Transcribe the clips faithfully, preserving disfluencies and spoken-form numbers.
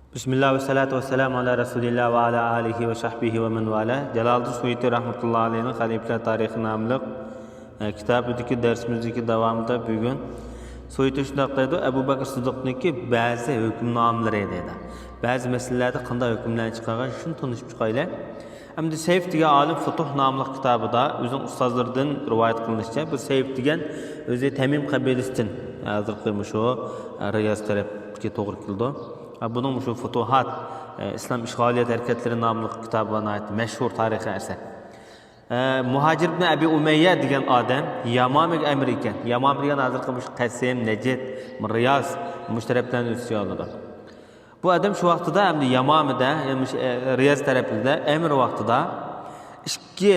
بىسمىللا ۋەسسالاتۇ ۋەسسالامۇ ئالا رەسۇلىللا ۋە ئالا ئالىھى ۋە سەھبىھى ۋە مەن ۋالا. جالالىدىن سۇيۇتى رەھمەتۇللا ئەلەيھنىڭ خەلىپىلەر تارىخى ناملىق، ئە، كىتابىدىكى دەرسىمىزدىكى داۋامىدا بۈگۈن سۇيۇتى شۇنداق دەيدۇ، ئەبۇ بەكرى سىددىقنىڭكى بەزى ھۆكۈمنامىلىرى دەيدۇ. بەزى مەسىلىلەردە قانداق ھۆكۈملەرنى چىقارغان، شۇنى تونۇشۇپ چىقايلى. ئەمدى سەيف دېگەن ئالىم فۇتۇھ ناملىق كىتابىدا ئۆزىنىڭ ئۇستازلىرىدىن رىۋايەت قىلىنىشىچە، بۇ سەيف دېگەن ئۆزى تەمىم قەبىلىسىدىن، ھازىرقى مۇشۇ رىياز تەرەپكە توغرا كېلىدۇ. ھە، بۇنىڭ مۇشۇ فۇتۇھات، ئە، ئىسلام ئىشغالىيەت ھەرىكەتلىرى ناملىق كىتابى بار، ناھايىتى مەشھۇر تارىخىي ئەسەر. ئە، مۇھاجىر ئىبن ئەبى ئۇمەييە دېگەن ئادەم يامامىگە ئەمىر ئىكەن. يامامە دېگەن ھازىرقى مۇشۇ قەسىم، نەجد، رىياز، مۇشۇ تەرەپلەرنى ئۆز ئىچىگە ئالىدۇ. بۇ ئادەم شۇ ۋاقتىدا، ئەمدى يامامىدە، يەنى مۇشۇ، ئە، رىياز تەرەپلىرىدە ئەمىر ۋاقتىدا ئىككى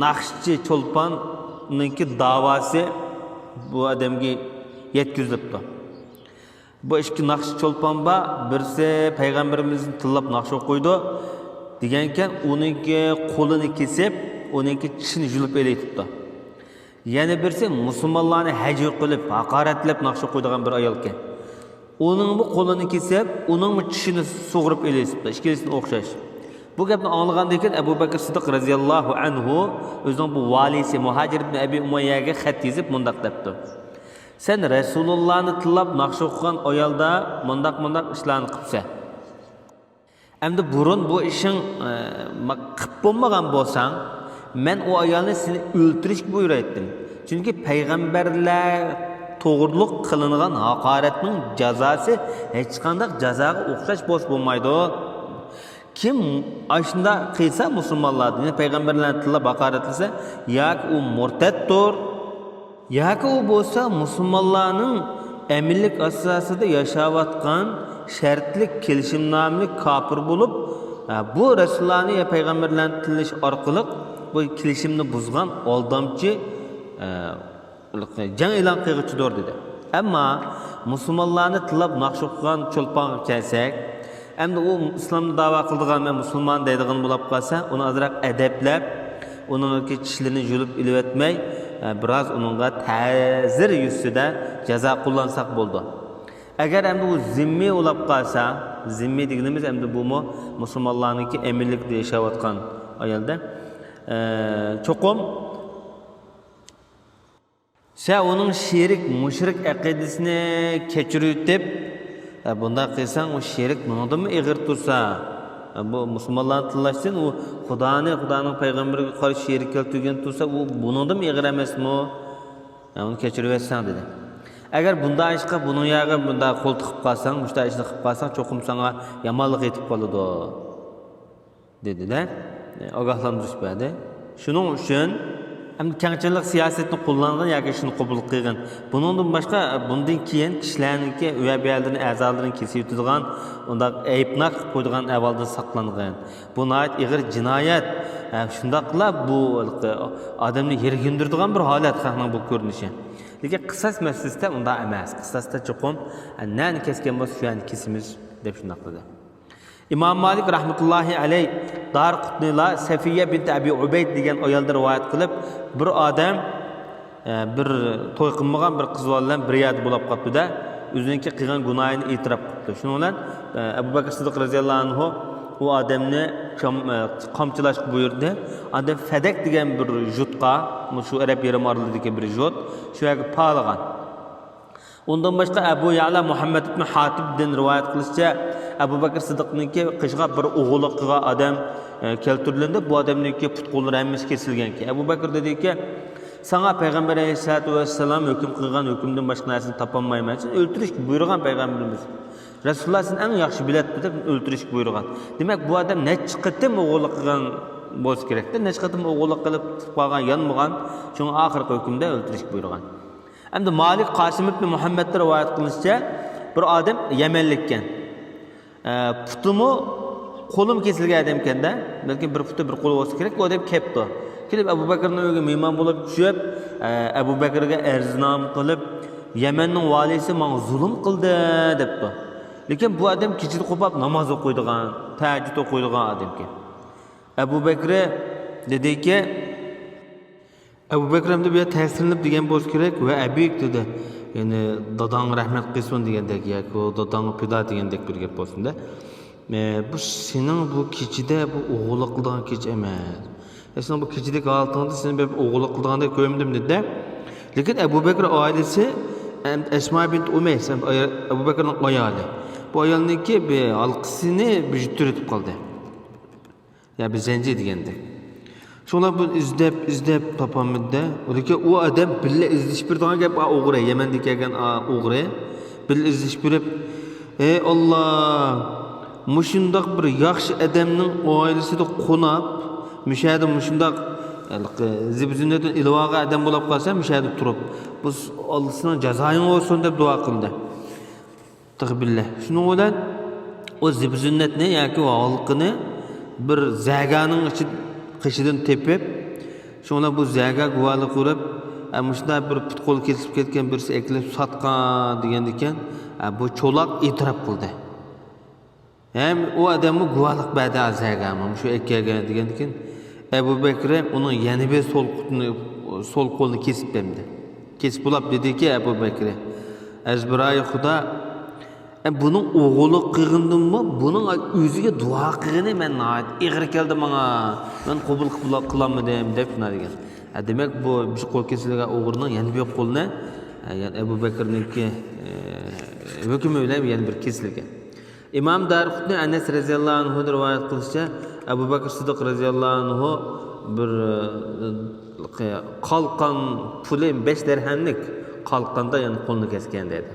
ناخشىچى چولپاننىڭكى داۋاسى بۇ ئادەمگە يەتكۈزۈلۈپتۇ. بۇ ئىككى ناخشىچى چولپان بار، بىرسى پەيغەمبىرىمىزنى تىللاپ ناخشا ئوقۇيدۇ دېگەنكەن، ئۇنىڭكى قولىنى كېسىپ، ئۇنىڭكى چىشىنى يۇلۇپ ئېلىۋېتىپتۇ. يەنە بىرسى مۇسۇلمانلارنى ھەجۋە قىلىپ، ھاقارەتلەپ ناخشا ئوقۇيدىغان بىر ئايالكەن. ئۇنىڭمۇ قولىنى كېسىپ، ئۇنىڭمۇ چىشىنى سۇغۇرۇپ ئېلىۋېتىپتۇ. ئىككىلىسىنى ئوخشاش. بۇ گەپنى ئاڭلىغاندىن كېيىن ئەبۇ بەكرى سىددىق رەزىياللاھۇ ئەنھۇ ئۆزىنىڭ بۇ ۋالىسى مۇھاجىر ئىبن ئەبى ئۇمەييەگە خەت يېزىپ مۇنداق دەپتۇ: «سەن رەسۇلۇللانى تىللاپ ناخشا ئوقۇغان ئايالدا مۇنداق، مۇنداق ئىشلارنى قىپسەن. ئەمدى بۇرۇن بۇ ئىشىڭ، ئە، ما-، قىپ بولمىغان بولساڭ، مەن ئۇ ئايالنى سېنى ئۆلتۈرۈشكە بۇيرۇيتتىم. چۈنكى پەيغەمبەرلەر توغرۇلۇق قىلىنغان ھاقارەتنىڭ جازاسى ھېچقانداق جازاغا ئوخشاش بولسا بولمايدۇ. كىم ئاشۇنداق قىلسا مۇسۇلمانلاردىن، يەنى پەيغەمبەرلەرنى تىللاپ ھاقارەتلىسە، ياكى ئۇ مۇرتەتتۇر، ياكى ئۇ بولسا مۇسۇلمانلارنىڭ ئەمىنلىك ئاساسىدا ياشاۋاتقان شەرتلىك كېلىشىمنامىلىك كاپىر بولۇپ، ئە، بۇ رەسۇللارنى يا پەيغەمبەرلەرنى تىللىشى ئارقىلىق بۇ كېلىشىمنى بۇزغان ئالدامچى، ئە، جەڭ ئېلان قىلغۇچىدۇر» دېدى. ئەمما مۇسۇلمانلارنى تىللاپ ناخشا ئوقۇغان چولپانغا كەلسەك، ئەمدى ئۇ ئىسلامنى داۋا قىلىدىغان، مەن مۇسۇلمان دەيدىغان بولۇپ قالسا، ئۇنى ئازراق ئەدەپلەپ، ئۇنىڭكى چىشلىرىنى يۇلۇپ ئېلىۋەتمەي، ئە، بىراز ئۇنىڭغا تەزىر يۈزىسىدە جازا قوللانساق بولىدۇ. ئەگەر ئەمدى ئۇ زىممىي بولاپ قالسا، زىممىي دېگىنىمىز ئەمدى بۇمۇ مۇسۇلمانلارنىڭكى ئەمىنلىكىدە ياشاۋاتقان ئايالدا، ئە، چوقۇم سەن ئۇنىڭ شېرىك، مۇشرىك ئەقىدىسىنى كەچۈرۈۋېتىپ، ئە، بۇنداق قىلساڭ، ئۇ شېرىك مۇنىڭدىنمۇ ئېغىر تۇرسا، ئە، بۇ مۇسۇلمانلارنى تىللاشتىن ئۇ خۇدانى، خۇدانىڭ پەيغەمبىرىگە قارشى شېرىك كەلتۈرگەن تۇرسا، ئۇ بۇنىڭدىنمۇ ئېغىر ئەمەسمۇ؟ ئە، ئۇنى كەچۈرۈۋەتسەڭ، دېدى. ئەگەر بۇنداق ئىش قىلىپ، بۇنىڭ يەرىگە بۇنداق قول تىقىپ قالساڭ، مۇشۇنداق ئىشنى قىلىپ قالساڭ، چوقۇم ساڭا يامانلىق يېتىپ قالىدۇ. دېدى-دە، ئاگاھلاندۇرۇش بەردى. شۇنىڭ ئۈچۈن ئەمدى كەڭچىلىك سىياسىتىنى قوللانغىن ياكى شۇنى قوبۇل قىلغىن. بۇنىڭدىن باشقا، بۇندىن كېيىن كىشىلەرنىڭكى ئۆي بۇ يەرلىرىنى، ئەزالىرىنى كېسىۋېتىدىغان، ئۇنداق ئەيىبناك قىلىپ قويىدىغان ئەھۋالدىن ساقلانغىن. بۇ ناھايىتى ئېغىر جىنايەت. ھە، شۇنداقلا بۇ ئادەمنى يىرگىندۈرىدىغان بىر ھالەت خەقنىڭ بۇ كۆرۈنۈشى. لېكىن قىساس مەسىلىسىدە ئۇنداق ئەمەس. قىساستا چوقۇم، ھە، نەنى كەسكەن بولسا، شۇ يەرنى كېسىمىز، دەپ شۇنداق دېدى. ئىمام مالىك رەھمەتۇللاھى ئەلەيھ دارىقۇتنىدا سەفىيە بىنت ئەبى ئۇبەيد دېگەن ئايالدىن رىۋايەت قىلىپ، بىر ئادەم، ئە، بىر توي قىلمىغان بىر قىز بالا بىلەن بىر يەردە بولاپ قاپتۇ-دە، ئۆزىنىڭكى قىلغان گۇناھىنى ئېتىراپ قىپتۇ. شۇنىڭ بىلەن، ئە، ئەبۇ بەكرى سىددىق رەزىياللاھۇ ئەنھۇ ئۇ ئادەمنى چام-، ئە، قامچىلاشقا بۇيرۇدى. ئاندىن فەدەك دېگەن بىر يۇرتقا، مۇشۇ ئەرەب يېرىم ئارىلىدىكى بىر يۇرت، شۇ يەرگە پالىغان. ئۇندىن باشقا ئەبۇ يەئلا مۇھەممەد ئىبن ھاتىبدىن رىۋايەت قىلىشىچە، ئەبۇ بەكرى سىددىقنىڭكى قېشىغا بىر ئوغرىلىق قىلغان ئادەم، ئە، كەلتۈرۈلدى. بۇ ئادەمنىڭكى پۇت-قوللىرى ھەممىسى كېسىلگەنكەن. ئەبۇ بەكرى دېدىكى، ساڭا پەيغەمبەر ئەلەيھىسسالاتۇ ۋەسسالام ھۆكۈم قىلغان ھۆكۈمدىن باشقا نەرسىنى تاپالمايمەن. سېنى ئۆلتۈرۈشكە بۇيرۇغان پەيغەمبىرىمىز. رەسۇلۇللا سېنى ئەڭ ياخشى بىلەتتى دەپ ئۆلتۈرۈشكە بۇيرۇغان. دېمەك، بۇ ئادەم نەچچە قېتىم ئوغرىلىق قىلغان بولسا كېرەكتە، نەچچە قېتىم ئوغرىلىق قىلىپ تۇتۇپ قالغان، يانمىغان. شۇڭا ئاخىرقى ھۆكۈمدە ئۆلتۈرۈشكە بۇيرۇغان. ئەمدى مالىك قاسىم ئىبنى مۇھەممەدتىن رىۋايەت قىلىنىشىچە، بىر ئادەم يەمەنلىككەن. ئە، پۇتىمۇ، قولىمۇ كېسىلگەن ئادەمكەن-دە، بەلكىم بىر پۇتى، بىر قولى بولسا كېرەك، بۇ ئادەم كەپتۇ. كېلىپ ئەبۇ بەكرىنىڭ ئۆيىگە مېھمان بولۇپ چۈشۈپ، ئە، ئەبۇ بەكرىگە ئەرزنامە قىلىپ، يەمەننىڭ ۋالىيسى ماڭا زۇلۇم قىلدى، دەپتۇ. لېكىن بۇ ئادەم كېچىدە قوپاپ ناماز ئوقۇيدىغان، تەھەججۇد ئوقۇيدىغان ئادەمكەن. ئەبۇ بەكرى دېدىكى، ئەبۇ بەكرى ئەمدى بۇ يەردە تەسىرلىنىپ دېگەن بولسا كېرەك، ۋە ئەبىك دېدى. يەنى داداڭغا رەھمەت قىلسۇن دېگەندەك ياكى داداڭغا پىدا دېگەندەك بىر گەپ بولسۇن-دە. ئە، بۇ سېنىڭ بۇ كېچىدە بۇ ئوغرىلىق قىلىدىغان كېچە ئەمەس. ئە، سېنىڭ بۇ كېچىدىكى ھالىتىڭدە سېنى بىر ئوغرىلىق قىلىدىغاندەك كۆرمىدىم، دېدى-دە. لېكىن ئەبۇ بەكرى ئائىلىسى، ئەم، ئەسما بىنت ئۇمەيس، ئەم، ئايا-، ئەبۇ بەكرىنىڭ ئايالى. بۇ ئايالنىڭكى بىر ھالقىسىنى بىر تۈرۈتۈپ قالدى. يا بىر زەنجىر دېگەندەك. شۇڭلار بۇنى ئىزدەپ، ئىزدەپ تاپالمىدى-دە. لېكىن ئۇ ئادەم بىللە ئىزدىشىپ بېرىدىغان گەپ، ئا، ئوغرى، يەمەندىن كەلگەن، ئا، ئوغرى. بىللە ئىزدىشىپ بېرىپ، ئەي ئاللا، مۇشۇنداق بىر ياخشى ئادەمنىڭ ئائىلىسىدە قوناپ، مۇشۇ يەردە مۇشۇنداق ھېلىقى زىبۇ زىننەتنى ئېلىۋالغان ئادەم بولۇپ قالسا، مۇشۇ يەردە تۇرۇپ، بۇ ئاللا سېنىڭ جازايىڭ بولسۇن دەپ دۇئا قىلدى. تېخى بىللە. شۇنىڭ بىلەن ئۇ زىبۇ زىننەتنى ياكى ھالقىنى بىر زەگانىڭ ئىچى، قېشىدىن تېپىپ، شۇڭا بۇ زەگا گۇۋاھلىق بېرىپ، ئە، مۇشۇنداق بىر پۇت قولى كېسىلىپ كەتكەن بىرسى ئەكېلىپ ساتقان دېگەندىكىن، ئە، بۇ چولاق ئېتىراپ قىلدى. ھەم ئۇ ئادەممۇ گۇۋاھلىق بەردى زەگا، مانا شۇ ئەكەلگەن دېگەندىكىن، ئەبۇ بەكرى ئۇنىڭ يەنە بىر سول قولىنى، سول قولىنى كېسىپ بەردى. كېسىپ بولاپ دېدىكى ئەبۇ بەكرى، ئەزبىرايى خۇدا، ئە، بۇنىڭ ئوغرىلىق قىلغىنىدىنمۇ، بۇنىڭ ئۆزىگە دۇئا قىلغىنى مەن ناھايىتى ئېغىر كەلدى ماڭا. مەن قوبۇل قىلا-، قىلالمىدىم، دەپ شۇنداق دېگەن. ئە، دېمەك، بۇ بىر قول كېسىلگەن ئوغرىنىڭ يەنە بىر قولىنى، ئە، يەنى ئەبۇ بەكرىنىڭكى، ئە، ھۆكمى بىلەن يەنە بىر كېسىلگەن. ئىمام دارىقۇتنى ئەنەس رەزىياللاھۇ ئەنھۇدىن رىۋايەت قىلىشىچە، ئەبۇ بەكرى سىددىق رەزىياللاھۇ ئەنھۇ بىر، ئە، قالقان پۇلى بەش دەرھەملىك قالقاندا يەنە قولىنى كەسكەن دەيدۇ.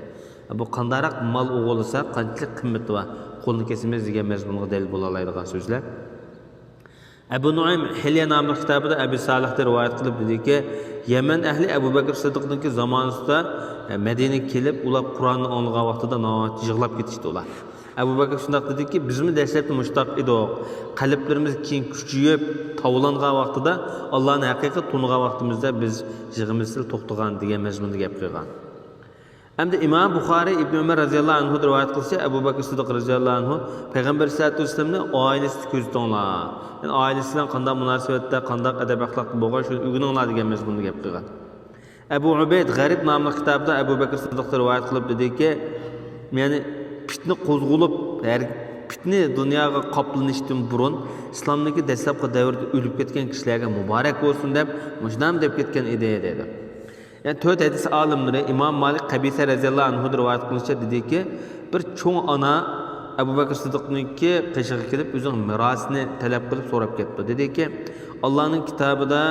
بۇ قانداقراق مال ئوغرىلىسا، قانچىلىك قىممىتى بار، قولىنى كېسىمىز دېگەن مەزمۇنغا دەلىل بولالايدىغان سۆزلەر. ئەبۇ نۇئەيم ھىليە ناملىق كىتابىدا ئەبى سالىھتىن رىۋايەت قىلىپ دېدىكى، يەمەن ئەھلى ئەبۇ بەكرى سىددىقنىڭكى زامانىسىدا، ئە، مەدىنىگە كېلىپ، ئۇلار قۇرئاننى ئاڭلىغان ۋاقتىدا ناھايىتى يىغلاپ كېتىشتى ئۇلار. ئەبۇ بەكرى شۇنداق دېدىكى، بىزمۇ دەسلەپتە مۇشۇنداق ئىدۇق. قەلبلىرىمىز كېيىن كۈچىيىپ، تاۋلانغان ۋاقتىدا، ئاللانى ھەقىقىي تونۇغان ۋاقتىمىزدا بىز يىغىمىز سەل توختىغان دېگەن مەزمۇندا گەپ قىلغان. ئەمدى ئىمام بۇخارىي ئىبن ئۆمەر رەزىياللاھۇ ئەنھۇدىن رىۋايەت قىلسا، ئەبۇ بەكرى سىددىق رەزىياللاھۇ ئەنھۇ پەيغەمبەر سەللەللاھۇ ئەلەيھى ۋەسەللەمنى ئائىلىسىدە كۆزىتىڭلار. يەنى ئائىلىسى بىلەن قانداق مۇناسىۋەتتە، قانداق ئەدەپ-ئەخلاقتا بولغان، شۇنى ئۆگىنىڭلار دېگەن مەزمۇندا گەپ قىلغان. ئەبۇ ئۇبەيد غەرىب ناملىق كىتابىدا ئەبۇ بەكرى سىددىقتىن رىۋايەت قىلىپ دېدىكى، يەنى پىتنە قوزغىلىپ، ھەر پىتنە دۇنياغا قاپلىنىشتىن بۇرۇن ئىسلامنىڭكى دەسلەپكى دەۋرىدە ئۆلۈپ كەتكەن كىشىلەرگە مۇبارەك بولسۇن دەپ مۇشۇنداق دەپ كەتكەن ئىدى، دەيدۇ. يەنى تۆت ھەدىس ئالىملىرى ئىمام مالىك قەبىسە رەزىياللاھۇ ئەنھۇدىن رىۋايەت قىلىشىچە دېدىكى، بىر چوڭ ئانا ئەبۇ بەكرى سىددىقنىڭكى قېشىغا كېلىپ، ئۆزىنىڭ مىراسىنى تەلەپ قىلىپ سوراپ كەپتۇ. دېدىكى، ئاللانىڭ كىتابىدا،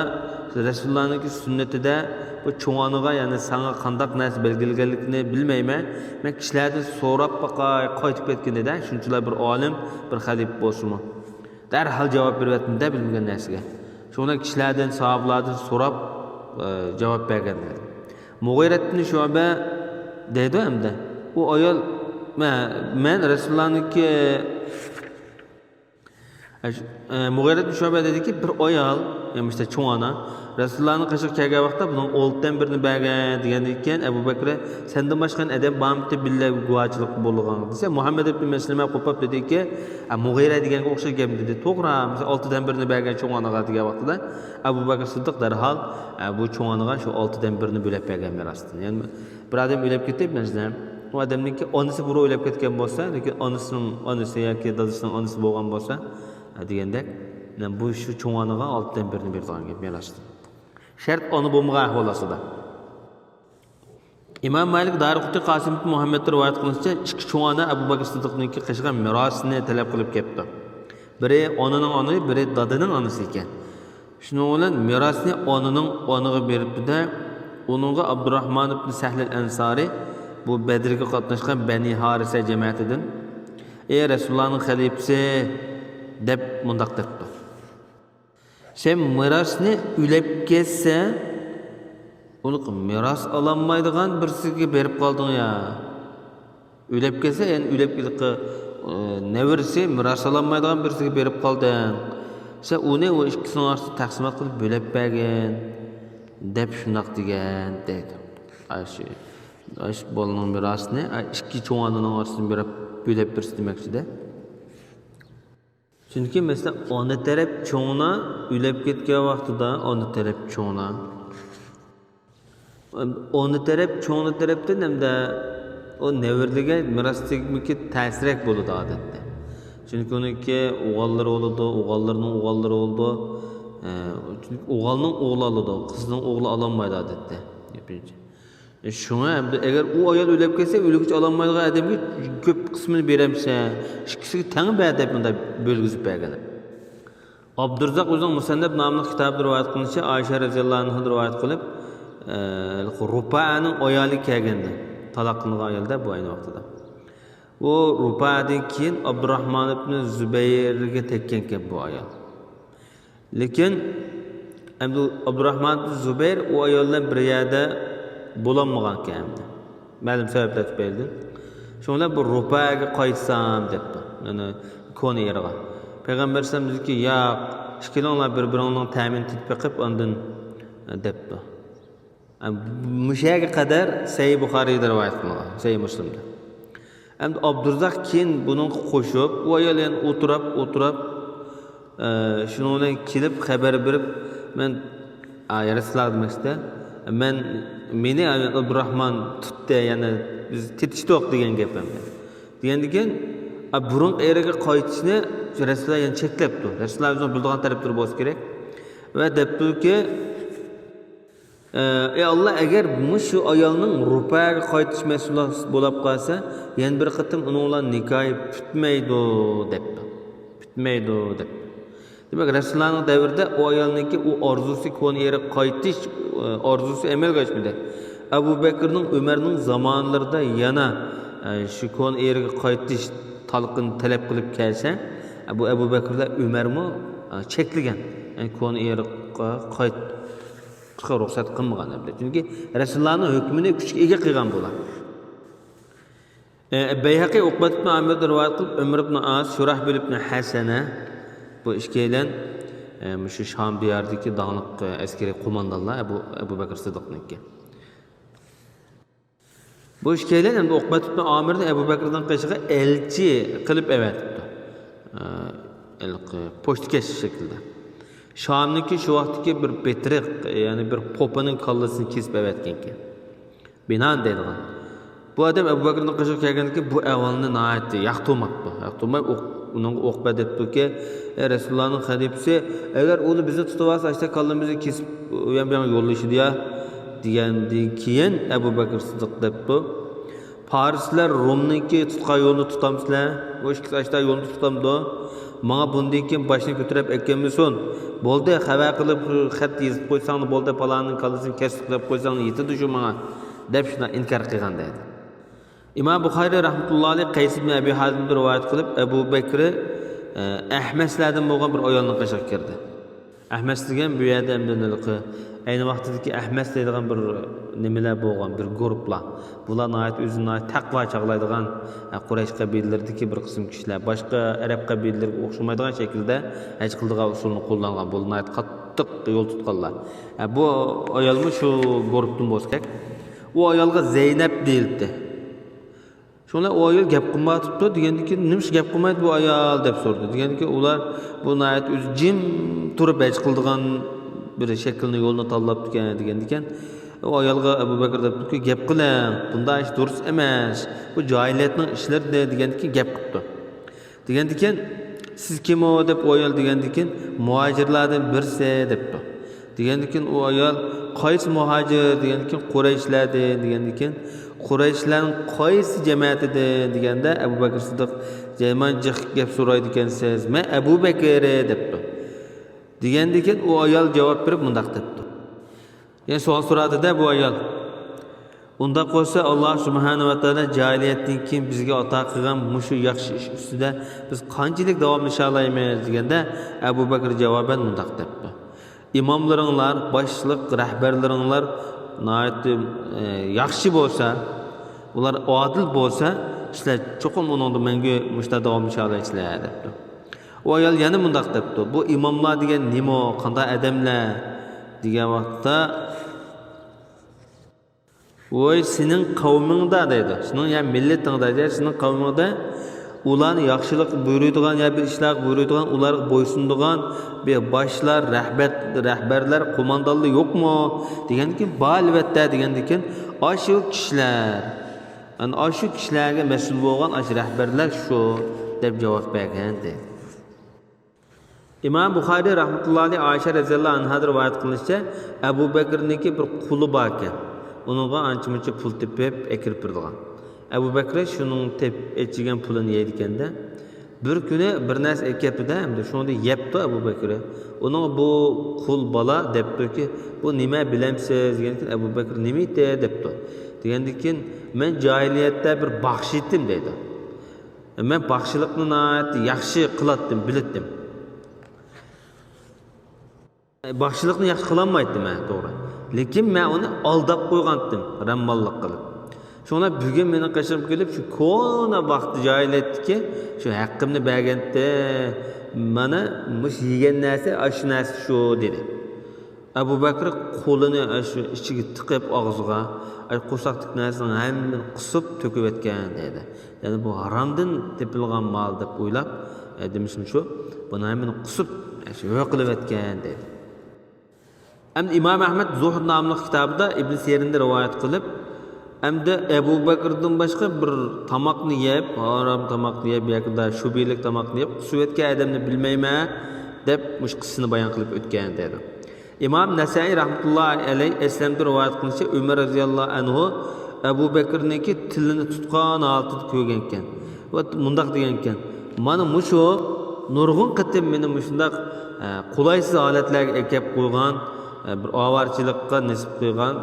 رەسۇلۇللانىڭكى سۈننىتىدە بۇ چوڭ ئانىغا، يەنى ساڭا قانداق نەرسە بەلگىلىگەنلىكىنى بىلمەيمەن. مەن كىشىلەردىن سوراپ باقاي، قايتىپ كەتكىنىدە، شۇنچىلا بىر ئالىم، بىر خەلىپە بولسىمۇ. دەرھال جاۋاب بېرىۋەتتىم-دە بىلمىگەن نەرسىگە. شۇڭا كىشىلەردىن، ساھابىلاردىن سوراپ، ئە، جاۋاب بەرگەن دېدى. مۇغىرەتتىن شۇبە دەيدۇ ئەمدى. ئۇ ئايال، مە-، مەن رەسۇلۇللانىڭكى، ئە، مۇغىرەتتىن شۇبە دېدىكى، بىر ئايال، يەنى ئىشتە چوڭ ئانا، رەسۇلۇللانىڭ قېشىغا كەلگەن ۋاقىتتا بۇنىڭ ئالتىدىن بىرىنى بەرگەن دېگەندىن كېيىن، ئەبۇ بەكرى، سەندىن باشقا يەنە ئادەم بارمىدى بىللە گۇۋاچىلىق بولىدىغان دېسە، مۇھەممەد ئىبنى مەسلىمە قوپاپ دېدىكى، ئە، مۇغىرە دېگەنگە ئوخشاش گەپنى دېدى. توغرا، مەسىلەن، ئالتىدىن بىرىنى بەرگەن چوڭ ئانىغا دېگەن ۋاقتىدا، ئەبۇ بەكرى سىددىق دەرھال، ئە، بۇ چوڭ ئانىغا شۇ ئالتىدىن بىرىنى بۆلەپ بەرگەن مىراستىن. يەنى بىر ئادەم ئۆلۈپ كېتىپ، مەسىلەن، ئۇ ئادەمنىڭكى ئانىسى بۇرۇن ئۆلۈپ كەتكەن بولسا، لېكىن ئانىسىنىڭ ئانىسى ياكى دادىسىنىڭ ئانىسى بولغان بولسا، ئە، دېگەندەك، بۇ شۇ چوڭ ئانىغا ئالتىدىن بىرىنى بېرىدىغان گەپ مىراستىن. شەرت ئانا بولمىغان ئەھۋال ئاستىدا. ئىمام مالىك دارىقۇتنى قاسىم ئىبن مۇھەممەدتىن رىۋايەت قىلىنىشىچە، ئىككى چوڭ ئانا ئەبۇ بەكرى سىددىقنىڭكى قېشىغا مىراسنى تەلەپ قىلىپ كەپتۇ. بىرى ئانىنىڭ ئانىسى، بىرى دادىنىڭ ئانىسى ئىكەن. شۇنىڭ بىلەن مىراسنى ئانىنىڭ ئانىغا بېرىپتۇ-دە، ئۇنىڭغا ئابدۇراھمان ئىبن سەھلىل ئەنسارى، بۇ بەدرگە قاتناشقان بەنى ھارىسە جەمەتىدىن، ئەي رەسۇلۇللانىڭ خەلىپىسى، دەپ مۇنداق دەپتۇ. سەن مىراسنى ئۆلۈپ كەتسە، ئۇنى مىراس ئالالمايدىغان بىرسىگە بېرىپ قالدىڭ يا. ئۆلۈپ كەتسە، يەنى ئۆلۈپ كېتىپ، ئە، نەۋرىسى مىراس ئالالمايدىغان بىرسىگە بېرىپ قالدىڭ. سەن ئۇنى ئۇ ئىككىسىنىڭ ئارىسىدا تەقسىمات قىلىپ بۆلۈپ بەرگىن، دەپ شۇنداق دېگەن، دەيدۇ. ئاشۇ، ئاشۇ بالىنىڭ مىراسىنى، ئە، ئىككى چوڭ ئانىنىڭ ئارىسىدىن بېرىپ بۆلۈپ بېرىسەن دېمەكچىدە. چۈنكى، مەسىلەن، ئانا تەرەپ چوڭ ئانا ئۆلۈپ كەتكەن ۋاقتىدا ئانا تەرەپ چوڭ ئانا، ئانا تەرەپ، چوڭ ئانا تەرەپتىن ھەمدە ئۇ نەۋرىلىرىگە مىراس تېگمىكى تەسرەك بولىدۇ ئادەتتە. چۈنكى ئۇنىڭكى ئوغۇللىرى بولىدۇ، ئوغۇللىرىنىڭ ئوغۇللىرى بولىدۇ. ئە، چۈنكى ئوغۇلنىڭ ئوغلى ئالىدۇ، قىزنىڭ ئوغلى ئالالمايدۇ ئادەتتە. شۇڭا ئەمدى ئەگەر ئۇ ئايال ئۆلۈپ كەتسە، ئۆلگۈچە ئالالمايدىغان ئادەمگە كۆپ قىسمىنى بېرەمسەن، ئىككىسىگە تەڭ بەر دەپ مۇنداق بۆلگۈزۈپ بەرگەن. ئابدۇرزاق ئۆزىنىڭ مۇسەننەپ ناملىق كىتابىدا رىۋايەت قىلىنىشىچە، ئائىشە رەزىياللاھۇ ئەنھادىن رىۋايەت قىلىپ، ئە، رۇپائەنىڭ ئايالى كەلگەندە، تالاق قىلىنغان ئايالدا بۇ ئەينى ۋاقتىدا. بۇ رۇپائەدىن كېيىن ئابدۇراھمان ئىبنى زۇبەيرگە تەگكەنكەن بۇ ئايال. لېكىن ئەمدى ئابدۇراھمان ئىبنى زۇبەير ئۇ ئايال بىلەن بىر يەردە بولالمىغانكەن ئەمدى. مەلۇم سەۋەبلەر تۈپەيلىدىن. شۇنىڭ بىلەن بۇ رۇپائەگە قايتسام دەپتۇ. يەنى كونا ئېرىغا. پەيغەمبەر ئەلەيھىسسالام دېدىكى، ياق، ئىككىلىڭلار بىر-بىرىڭلارنىڭ تەمىنى تېتىپ بېقىپ ئاندىن، دەپتۇ. مۇشۇ يەرگە قەدەر سەھىھ بۇخارىيدا رىۋايەت قىلىنغان، سەھىھ مۇسلىمدا. ئەمدى ئابدۇرزاق كېيىن بۇنىڭغا قوشۇپ، ئۇ ئايال يەنە ئولتۇراپ، ئولتۇراپ، ئە، شۇنىڭ بىلەن كېلىپ خەۋەر بېرىپ، مەن، ئا، رەسۇلۇللاھ دېمەكچىدە، مەن، مېنى ئابدۇراھمان تۇتتى، يەنى بىز تېتىشتۇق دېگەن گەپ ئەمدى. دېگەندىكىن، ئا، بۇرۇنقى ئېرىگە قايتىشنى رەسۇلۇللاھ يەنە چەكلەپتۇ. رەسۇلۇللاھ ئۆزىنىڭ بىلىدىغان تەرەپلىرى بولسا كېرەك. ۋە دەپتۇكى، ئە، ئەي ئاللا، ئەگەر مۇشۇ ئايالنىڭ رۇپاگە قايتىش مەسىلىسى بولۇپ قالسا، يەنە بىر قېتىم ئۇنىڭ بىلەن نىكاھى پۈتمەيدۇ، دەپتۇ. پۈتمەيدۇ، دەپتۇ. دېمەك، رەسۇلۇللانىڭ دەۋرىدە ئۇ ئايالنىڭكى ئۇ ئارزۇسى، كونا ئېرىگە قايتىش، ئە، ئارزۇسى ئەمەلگە ئاشمىدى. ئەبۇ بەكرىنىڭ، ئۆمەرنىڭ زامانلىرىدا يەنە، ئە، شۇ كونا ئېرىگە قايتىش تالىقىنى تەلەپ قىلىپ كەلسە، ئە، بۇ ئەبۇ بەكرىلەر، ئۆمەرمۇ، ئە، چەكلىگەن. يەنى كونا ئېرىغا قايت، چىقىشقا رۇخسەت قىلمىغان ئەمدى. چۈنكى رەسۇلۇللانىڭ ھۆكمىنى كۈچكە ئىگە قىلغان بۇلار. ئە، بەيھەقى ئوقبەت ئىبن ئامىردىن رىۋايەت قىلىپ، ئۆمەر ئىبن ئاس، شۇراھبىل ئىبن ھەسەنە، بۇ ئىككىيلەن، ئە، مۇشۇ شام دىيارىدىكى داڭلىق، ئە، ئەسكىرىي قوماندانلار ئەبۇ، ئەبۇ بەكرى سىددىقنىڭكى. بۇ ئىككىيلەن ئەمدى ئوقبەت ئىبن ئامىرنى ئەبۇ بەكرىنىڭ قېشىغا ئەلچى قىلىپ ئەۋەتىپتۇ. ئە، ھېلىقى پوچتىكەش شەكلىدە. شامنىڭكى شۇ ۋاقىتتىكى بىر بېتىرىق، يەنى بىر پوپىنىڭ كاللىسىنى كېسىپ ئەۋەتكەنكەن. بىنان دەيدىغان. بۇ ئادەم ئەبۇ بەكرىنىڭ قېشىغا كەلگەندىن كېيىن بۇ ئەھۋالنى ناھايىتى ياقتۇرماپتۇ. ياقتۇرماي ئۇ-، ئۇنىڭغا ئوقبە دەپتۇكى، ئەي رەسۇلۇللانىڭ خەلىپىسى، ئەگەر ئۇنى بىزنى تۇتۇۋالسا، ئاشتا كاللىمىزنى كېسىپ، ئۇ يان بۇ يانغا يوللىشىدۇ يا، دېگەندىن كېيىن ئەبۇ بەكرى سىددىق دەپتۇ. پارسلار رومنىڭكى تۇتقان يولىنى تۇتامسىلەر؟ ئۇ ئىككىسى ئاشتا يولنى تۇتامدۇ؟ ماڭا بۇندىن كېيىن باشنى كۆتۈرۈپ ئەكەلمىسۇن. بولدى، خەۋەر قىلىپ، خەت يېزىپ قويساڭلا بولدى، پالانىڭ كاللىسىنى كەستۇق دەپ قويساڭلا يېتىدۇ شۇ ماڭا، دەپ شۇنداق ئىنكار قىلغان دەيدۇ. ئىمام بۇخارىي رەھمەتۇللاھى ئەلەيھ قەيس ئىبن ئەبى ھازىمدىن رىۋايەت قىلىپ، ئەبۇ بەكرى، ئە، ئەھمەسلەردىن بولغان بىر ئايالنىڭ قېشىغا كىردى. ئەھمەس دېگەن بۇ يەردە ئەمدى ھېلىقى ئەينى ۋاقتىدىكى ئەھمەس دەيدىغان بىر نېمىلەر بولغان، بىر گۇرۇپپىلار. بۇلار ناھايىتى ئۆزىنى ناھايىتى تەقۋا چاغلايدىغان، ئە، قۇرەيش قەبىلىلىرىدىكى بىر قىسىم كىشىلەر، باشقا ئەرەب قەبىلىلىرىگە ئوخشىمايدىغان شەكىلدە ھەج قىلىدىغان ئۇسۇلنى قوللانغان. بۇلار ناھايىتى قاتتىق يول تۇتقانلار. ئە، بۇ ئايالمۇ شۇ گۇرۇپپىدىن بولسا كېرەك. ئۇ ئايالغا زەينەپ دېيىلدى. شۇڭا ئۇ ئايال گەپ قىلمايۋاتىپتۇ دېگەندىن كېيىن، نېمىشقا گەپ قىلمايدۇ بۇ ئايال دەپ سورىدى. دېگەندىن كېيىن ئۇلار بۇ ناھايىتى ئۆزى جىم تۇرۇپ ھەج قىلىدىغان بىر شەكىلنى، يولنى تاللاپتىكەن دېگەندىكىن، ئۇ ئايالغا ئەبۇ بەكرى دەپتۇكى، گەپ قىلىڭ، بۇنداق ئىش دۇرۇس ئەمەس، بۇ جاھىلىيەتنىڭ ئىشلىرىدە دېگەندىكىن گەپ قىپتۇ. دېگەندىكىن، سىز كىم ئۇ دەپ ئۇ ئايال دېگەندىكىن، مۇھاجىرلاردىن بىرسى دەپتۇ. دېگەندىكىن ئۇ ئايال، قايسى مۇھاجىر؟ دېگەندىكىن، قۇرەيشلەردىن دېگەندىكىن، قۇرەيشلەرنىڭ قايسى جەمەتىدىن دېگەندە، ئەبۇ بەكرى سىددىق، يامان جىق گەپ سورايدىكەنسىز، مەن ئەبۇ بەكرى دەپتۇ. دېگەندىكىن ئۇ ئايال جاۋاب بېرىپ مۇنداق دەپتۇ. يەنى سوئال سورادى-دە بۇ ئايال. ئۇنداق بولسا، ئاللا سۇبھانەھۇ ۋە تائالا جاھىلىيەتتىن كېيىن بىزگە ئاتا قىلغان مۇشۇ ياخشى ئىش ئۈستىدە بىز قانچىلىك داۋاملىشالايمىز؟ دېگەندە، ئەبۇ بەكرى جاۋابەن مۇنداق دەپتۇ. ئىماملىرىڭلار، باشلىق، رەھبەرلىرىڭلار ناھايىتى، ئە، ياخشى بولسا، ئۇلار ئادىل بولسا، سىلەر چوقۇم ئۇنىڭدا مەڭگۈ مۇشۇنداق داۋاملىشالايسىلەر، دەپتۇ. ئۇ ئايال يەنە مۇنداق دەپتۇ، بۇ ئىماملار دېگەن نېمە، قانداق ئادەملەر؟ دېگەن ۋاقىتتا، ۋوي، سېنىڭ قەۋمىڭدە دەيدۇ. سېنىڭ يا مىللىتىڭدە، يا سېنىڭ قەۋمىڭدە ئۇلارنى ياخشىلىق بۇيرۇيدىغان يا بىر ئىشلارغا بۇيرۇيدىغان، ئۇلارغا بويسۇنىدىغان بىر باشلار، رەھبەر، رەھبەرلەر، قوماندانلار يوقمۇ؟ دېگەندىكىن، بار ئەلۋەتتە، دېگەندىكىن، ئاشۇ كىشىلەر، يەنى ئاشۇ كىشىلەرگە مەسئۇل بولغان ئاشۇ رەھبەرلەر شۇ، دەپ جاۋاب بەرگەن، دەيدۇ. ئىمام بۇخارىي رەھمەتۇللاھى ئەلەيھى ئائىشە رەزىياللاھۇ ئەنھادىن رىۋايەت قىلىنىشىچە، ئەبۇ بەكرىنىڭكى بىر قۇلى باركەن. ئۇنىڭغا ئانچە-مۇنچە پۇل تېپىپ ئەكىرىپ بېرىدىغان. ئەبۇ بەكرى شۇنىڭ تېپىپ ئېچىگەن پۇلىنى يەيدىكەن-دە. بىر كۈنى بىر نەرسە ئەكەپتۇ-دە، ئەمدى شۇنىڭدا يەپتۇ ئەبۇ بەكرى. ئۇنىڭغا بۇ قۇل بالا دەپتۇكى، «بۇ نېمە، بىلەمسىز؟» دېگەندىكىن، ئەبۇ بەكرى، «نېمە ئىدى؟» دەپتۇ. دېگەندىكىن، «مەن جاھىلىيەتتە بىر باخشى ئىدىم» دەيدۇ. مەن باخشىلىقنى ناھايىتى ياخشى قىلاتتىم، بىلەتتىم. باخشىلىقنى ياخشى قىلالمايتتىم مەن، توغرا. لېكىن مەن ئۇنى ئالداپ قويغانتىم، رەمماللىق قىلىپ. شۇڭا بۈگۈن مېنىڭ قېشىمغا كېلىپ، شۇ كونا ۋاقىت جاھىلىيەتتىكى شۇ ھەققىمنى بەرگەنتى، مانا مۇشۇ يېگەن نەرسە، ئاشۇ نەرسە شۇ، دېدى. ئەبۇ بەكرى قولىنى ئاشۇ ئىچىگە تىقىپ ئاغزىغا، ئاي، قورساقتىكى نەرسىنىڭ ھەممىنى قۇسۇپ تۆكۈۋەتكەن دەيدۇ. يەنى بۇ ھارامدىن تېپىلغان مال دەپ ئويلاپ، ئە، دېمىسىمۇ شۇ، بۇنىڭ ھەممىنى قۇسۇپ، ئاشۇ ھۆ قىلىۋەتكەن دەيدۇ. ئەمدى ئىمام ئەھمەد زۇھد ناملىق كىتابىدا ئىبن سىرىندىن رىۋايەت قىلىپ، ئەمدى ئەبۇ بەكرىدىن باشقا بىر تاماقنى يەپ، ھارام تاماقنى يەپ ياكى شۇبھىلىك تاماقنى يەپ قۇسۇۋەتكەن ئادەمنى بىلمەيمەن، دەپ مۇشۇ قىسسىنى بايان قىلىپ ئۆتكەن دەيدۇ. ئىمام نەسەئىي رەھمەتۇللاھى ئەلەيھ ئەسلەمدىن رىۋايەت قىلىنىشىچە، ئۆمەر رەزىياللاھۇ ئەنھۇ ئەبۇ بەكرىنىڭكى تىلىنى تۇتقان ھالىتىدە كۆرگەنكەن ۋە مۇنداق دېگەنكەن، «مانا مۇشۇ نۇرغۇن قېتىم مېنى مۇشۇنداق، ئە، قولايسىز ھالەتلەرگە ئەكەپ قويغان، ئە، بىر ئاۋارىچىلىققا نېسىپ قىلغان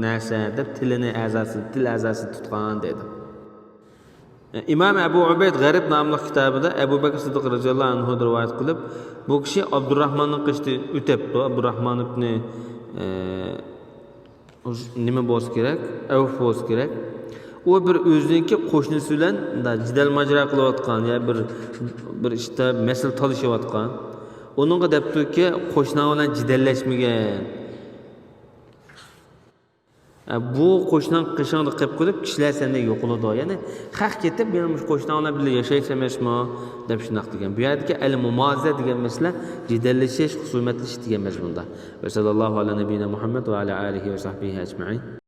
نەرسە» دەپ تىلىنى، ئەزاسىنى، تىل ئەزاسىنى تۇتقان دەيدۇ. ئىمام ئەبۇ ئۇبەيد غەرىب ناملىق كىتابىدا ئەبۇ بەكرى سىددىق رەزىياللاھۇ ئەنھۇدىن رىۋايەت قىلىپ، بۇ كىشى ئابدۇرراھماننىڭ قېشىدا ئۆتەپتۇ. ئابدۇرراھمان ئىبنى، ئە، نېمە بولسا كېرەك؟ ئەۋف بولسا كېرەك. ئۇ بىر ئۆزىنىڭكى قوشنىسى بىلەن مۇنداق جېدەل ماجىرا قىلىۋاتقان، يا بىر، بىر ئىشتا مەسىلە تالىشىۋاتقان. ئۇنىڭغا دەپتۇكى، «قوشناڭ بىلەن جېدەللەشمىگىن.» ئە، بۇ قوشناڭ قېشىڭدا قېلىپ قېلىپ، كىشىلەر سەندىن يوقىلىدۇ. يەنى خەق كېتىپ، يەنە مۇشۇ قوشناڭ بىلەن بىللە ياشايسەن ئەمەسمۇ؟ دەپ شۇنداق دېگەن. بۇ يەردىكى ئەل مۇمازە دېگەن مەسىلە جېدەللىشىش، خۇسۇمەتلىشىش دېگەن مەزمۇندا. ۋە سەللەللاھۇ ئەلا نەبىينا مۇھەممەد ۋە ئەلا ئالىھى ۋە سەھبىھى ئەجمەئىن.